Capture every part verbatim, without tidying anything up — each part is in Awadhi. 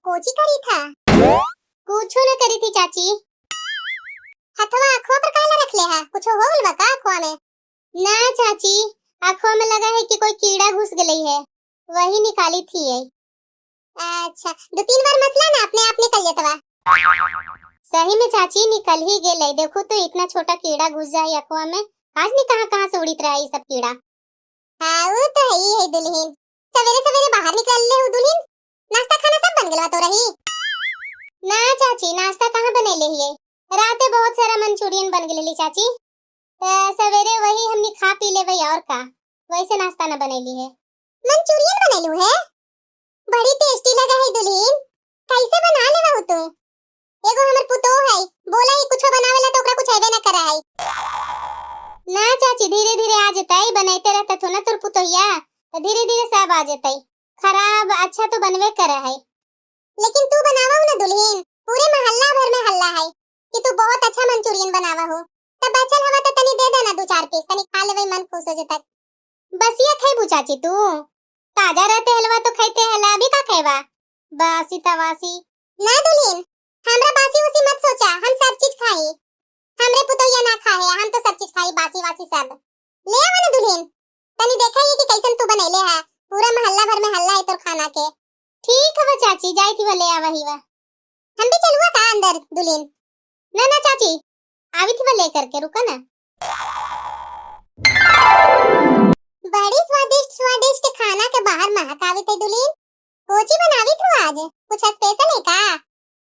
कोची करी था? कुछो न करी थी चाची। हथवा अखवा पर काहे ला रख ले है? कुछो हो गल बा का अखवा में? ना चाची, अखवा में लगा है कि कोई कीड़ा घुस गई है, वही निकाली थी ये। अच्छा, दो तीन बार मसला ना, अपने आप निकल जात बा। सही में चाची, निकल ही गेलै। देखू तो, इतना छोटा कीड़ा घुस जाए अखवा में, आज नहीं कहाँ कहाँ से उड़ित रहा ये सब कीड़ा। हाँ, वो तो है ही है दुल्हन। सवेरे सवेरे बाहर निकल ले हो दुल्हन, नाश्ता खाना सब बन गलवा तो रही? ना चाची, नाश्ता कहाँ बने ले हिये, राते बहुत सारा मंचूरियन बन गए चाची, तो सवेरे वही हमनी खा पी लेबै और का, वैसे नाश्ता न बनैली है। मंचूरियन बनैलू है? बड़ी टेस्टी लगा है दुल्हन, कैसे बना लेवा हो तू? एगो हमर पुतोह है, बोला ही कुछो बनावेला तो ओकरा कुछ अइबे ना करा है। ना चाची, धीरे धीरे आ जतई, बनैते रहता थो ना तोर पुतोहिया, तो धीरे धीरे सब आ जतई। खराब अच्छा तो बनवे करा है। लेकिन तू बनावा हो ना दुल्हन, पूरे मोहल्ला भर में हल्ला है कि तू बहुत अच्छा मंचूरियन बनावा हो। तब बचल हवा तो तनी दे देना दो चार पीस, तनी खा लेवे, मन खुश हो जतई। बसिया खैबू चाची तू? ताजा रहते हलवा तो खैते हला, अभी का खैबा? बासी तवासी। ना दुल्हन, हमरा बासी उसी मत सोचा, हम सब चीज खाई। हमरे पुतोहिया ना खाए, हम तो सब चीज खाई, बासी वासी सब। ले आवा ना दुल्हन, तनी देखा ये कि कैसन तू बनैले है, पूरा मोहल्ला भर में हल्ला है तोर खाना के। ठीक है चाची, जाई थी ले आवा ही वा। हम भी चलुआ का अंदर दुल्हन? ना ना चाची, आवी थी वा लेकर के, रुका ना। बड़ी स्वादिष्ट स्वादिष्ट खाना के बाहर महक आवी थी दुल्हन। कोची बनावी थू आज? कुछ स्पेशल है का?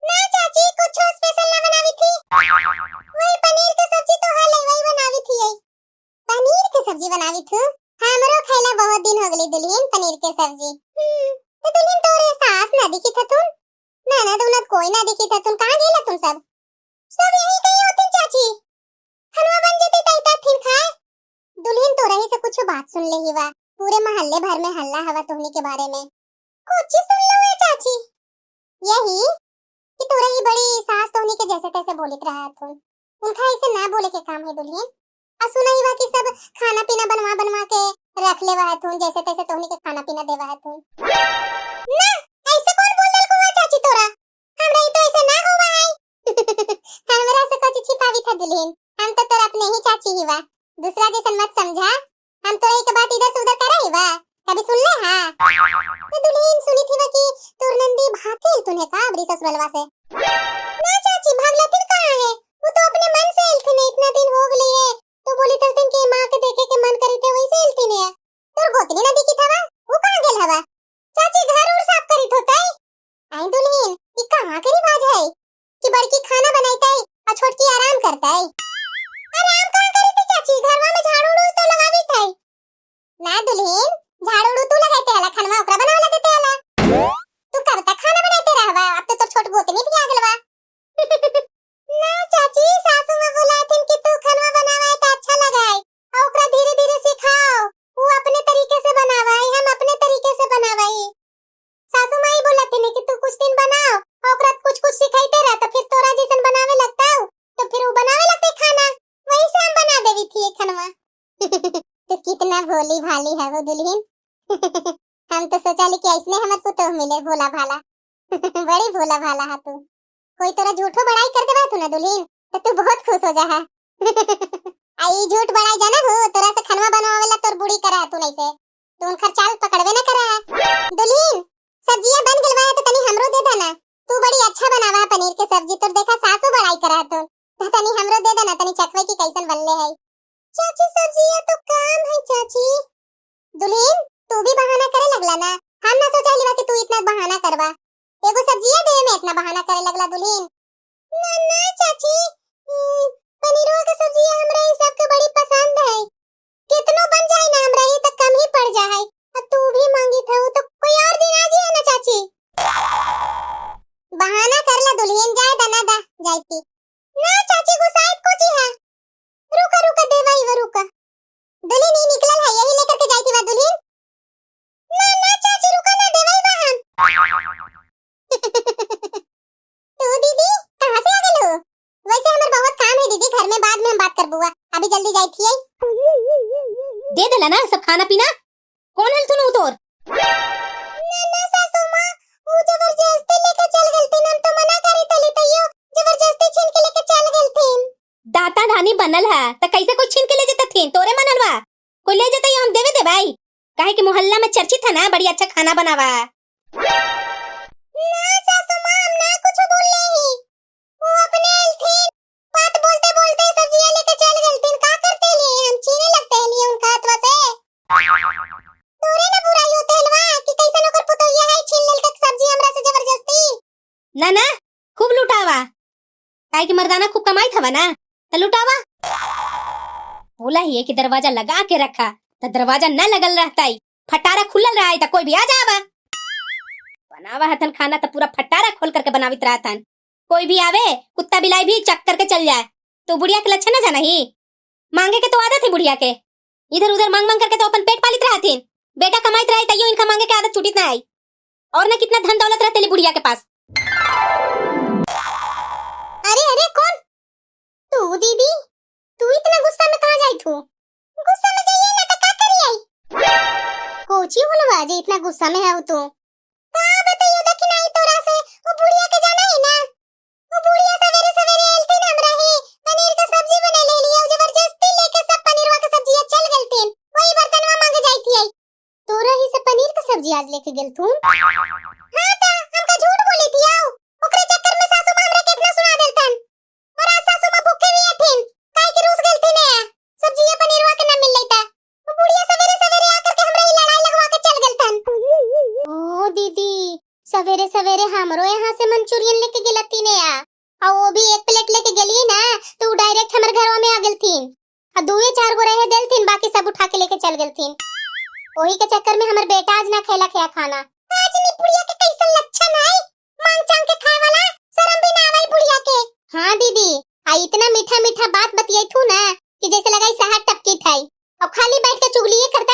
ना चाची, कुछ स्पेशल ना बनावी थी, वही पनीर के सब्जी तो है, वही बनावी थी। पनीर के सब्जी बनावी थू? हमरो खैला बहुत दिन हो गली दुल्हन पनीर के सब्जी। हम्म, तो दुल्हन तोरे सास ना दिखी थथुन? ननद उनद कोई ना दिखी थथुन, कहाँ गेला तुम सब? सब यही कहीं होतिन चाची, खनवा बन जतई तई तब फिर खाए। दुल्हन तोरही से कुछ बात सुन ले ही वा, पूरे मोहल्ले भर में हल्ला हवा तोहनी के बारे में। कुछ सुन लो ए चाची। यही कि तोरही बड़ी सास तोहनी के जैसे तैसे बोलित रहा थुन, उनका ऐसे ना बोले के काम है दुल्हन। आ सुना ही बा कि सब खाना पीना बनवा बनवा के रख लेवा है थुन, जैसे तैसे तोहनी के खाना पीना देवा है थुन। ना, ऐसे कौन बोल देलको वा चाची तोरा? हमरा ही तो ऐसे ना होवा है। हमरा से कुछ छिपावी था दुल्हन, हम तो तोर अपने ही चाची ही बा, दूसरा जैसन मत समझा। हम तोरा के बात इधर से उधर करा ही बा, कभी सुन ले हा? तो दुल्हन सुनी थी बा कि तोर नंदी भाग गइल तुन्हें का अबरी ससुरलवा से? ना चाची, भागलथिन कहाँ है, वो तो अपने मन से अइलथिन, इतना दिन हो गए है, तो बोली थलथिन कि माँ के देखे के मन करी थे, वही से अइलथिन है। तोर गोतनी ना दिखी थवा, वो कहाँ गेल हवा? चाची घर उर साफ करी थोतई। आई दुल्हन, ई कहाँ के रिवाज है कि बड़की खाना बनैतई और छोटकी आराम करतई? आराम कहाँ करी थी चाची, घरवा में झाड़ू उड़ू तो लगावी थई। ना दुल्हन, झाड़ू उड़ू तू लगाते हला, खनवा ओकरा बनावला देते हला। तू कब तक खाना बनाते रहवा? अब तो तोर छोट गोतनी भी आ गलवा। ना चाची, सासू माँ बोलाथिन कि तू खनवा बनावा है तो अच्छा लगा है, और ओकरा धीरे धीरे सिखाओ, वो अपने तरीके से बनावा है, हम अपने तरीके से बनावा है। सासू माई बोलाथिन कि तू कुछ दिन बनाओ, और ओकरा कुछ कुछ सिखाइते रह, तो फिर तोरा जैसन बनावे लगता हो, तो फिर वो बनावे लगते खाना, वही से हम बना देवी थी ये खनवा। तू कितना भोली भाली है वो दुल्हन। हम तो सोचा ली कि ऐसने हमर पुतोह मिले भोला भाला। बड़ी भोला भाला है तू। कोई तोरा झूठो बड़ाई कर देवा तू ना दुल्हन, तो तू बहुत खुश हो जा है। आ ई झूठ बड़ाई जाना हो, तोरा से खनवा बनवावेला तोर बूढ़ी करा है तू नहीं से। तू उनकर चाल पकड़बे ना करा है। दुल्हन, सब्जिया बन गलवा है तो तनी हमरो दे देना। तू बड़ी अच्छा बनावा है पनीर के सब्जी, तोर देखा सासू बड़ाई करा है तू। तो तनी हमरो दे देना, तनी चखवे की कैसन बनले है। चाची, सब्जिया तो काम है, चाची। दुल्हन, तू भी बहाना करे लगला ना। हम ना सोचा लिवा कि तू इतना बहाना करबा। एगो सब्जिया देवे में इतना बहाना करे लगला, दुल्हन। ना, ना, चाची, ई पनीरवा के सब्जिया हमरा ई सबके बड़ी पसंद है। कितनो बन जाए ना, हमरा ई तो कम ही पड़ जा है। आ तू भी मांगी था, तो कोई और दिन आ जाए ना, चाची। बहाना कर ला दुल्हन, जाए दा ना दा, जाए की। ना चाची, गुस्साइत कोची है? रुका, रुका, देवा ही वो रुका। दुल्हन ई निकलल है, यही लेकर के जाई थी बा दुल्हन। ना, ना चाची, रुका ना, देवा ही बा हम। तू दीदी, कहाँ से आ गइल हो? वैसे हमर बहुत काम है दीदी, घर में बाद में हम बात करबुआ, अभी जल्दी जाई थी। दे देला ना सब खाना पीना। कौन हल तू तोर? ना, ना सासू माँ, वो जबरदस्ती मनल हा, त कैसे कोई छीन के ले जाता थीन? तोरे मनल बा, कोई ले जाता, ये हम देवे दे भाई, काहे कि मोहल्ला में चर्चित है ना, बड़ी अच्छा खाना बनावा। ना सासू माँ, हम ना कुछ बोल ले ही, वो अपने अइलथिन, बात बोलते बोलते सब्जियाँ लेके चल गइलथिन। का करते लिए हम छीने लगते लिए उनका हाथवा से? तोरे ना बुराई होते हलवा कि कैसन ओकर पुतोहिया है, छीन लेलक सब्जी हमरा से जबरदस्ती। ना ना, खूब लुटावा, काहे कि मर्दाना खूब कमाइत हवा ना, त लुटावा। बोला ही है कि दरवाजा लगा के रखा, त दरवाजा न लगल रहता ही, फटारा खुलल रहा है, त कोई भी आ जावा। बनावा हथन खाना त पूरा फटारा खोल करके बनावित रहतन, कोई भी आवे, कुत्ता बिलाई भी चक करके चल जाए। तो बुढ़िया के लक्षण न जाना ही, मांगे के तो आदत है बुढ़िया के, इधर उधर मांग मांग करके तो अपन पेट पालित रहथिन। बेटा कमाइत रहे तैयो इनका मांगे के आदत छूटित ना आई। और ना कितना धन दौलत रहते ले बुढ़िया के पास। अरे अरे, कौन तू दीदी? तू इतना गुस्सा में कहाँ जाई थू? गुस्सा में जाइए ना तो का करी आई? कोची होलवा जे इतना गुस्सा में है तू? का बताइयो दखिनाई तोरा से, वो बुढ़िया के जाना है ना? वो बुढ़िया सवेरे सवेरे आइलथिन हमरा ही, पनीर का सब्जी बना ले लिए, जबरदस्ती लेके सब पनीरवा के सब्जिया चल गइलथिन। वही बर्तनवा मांगे जाई थी आई। तोरा ही से पनीर का सब्जी आज लेके गइलथुन? हाँ ता, हमका झूठ बोली थी आओ। ओकरे चक्कर में सासू माँ हमरा कितना सुना देलथन। और आज सासू माँ भूखे भी हथिन, काहे कि रूस गइलथिन है। सब्जिया पनीरवा के ना मिल लेता। वो बुढ़िया सवेरे सवेरे आकर के हमरा ही लड़ाई लगवा के चल गइलथन। ओ दीदी, सवेरे सवेरे हमरो यहाँ से मंचूरियन लेके गेलथिन है। आ वो भी एक प्लेट लेके गेली ना, तो वो डायरेक्ट हमर घरवा में आ गइलथिन। आ दुए चार गो रहे देलथिन, बाकी सब उठा के लेके चल गइलथिन। वही के चक्कर में हमर बेटा आज ना खैला खया खाना। आज नी बुढ़िया के कैसन लक्षण है, मांग चांग के खाए वाला, शर्म भी ना आवे बुढ़िया के। हाँ दीदी, आ इतना मीठा मीठा बात बतियाई थू ना कि जैसे लगाई शहद टपकी थाई। अब खाली बैठ के चुगलिए कर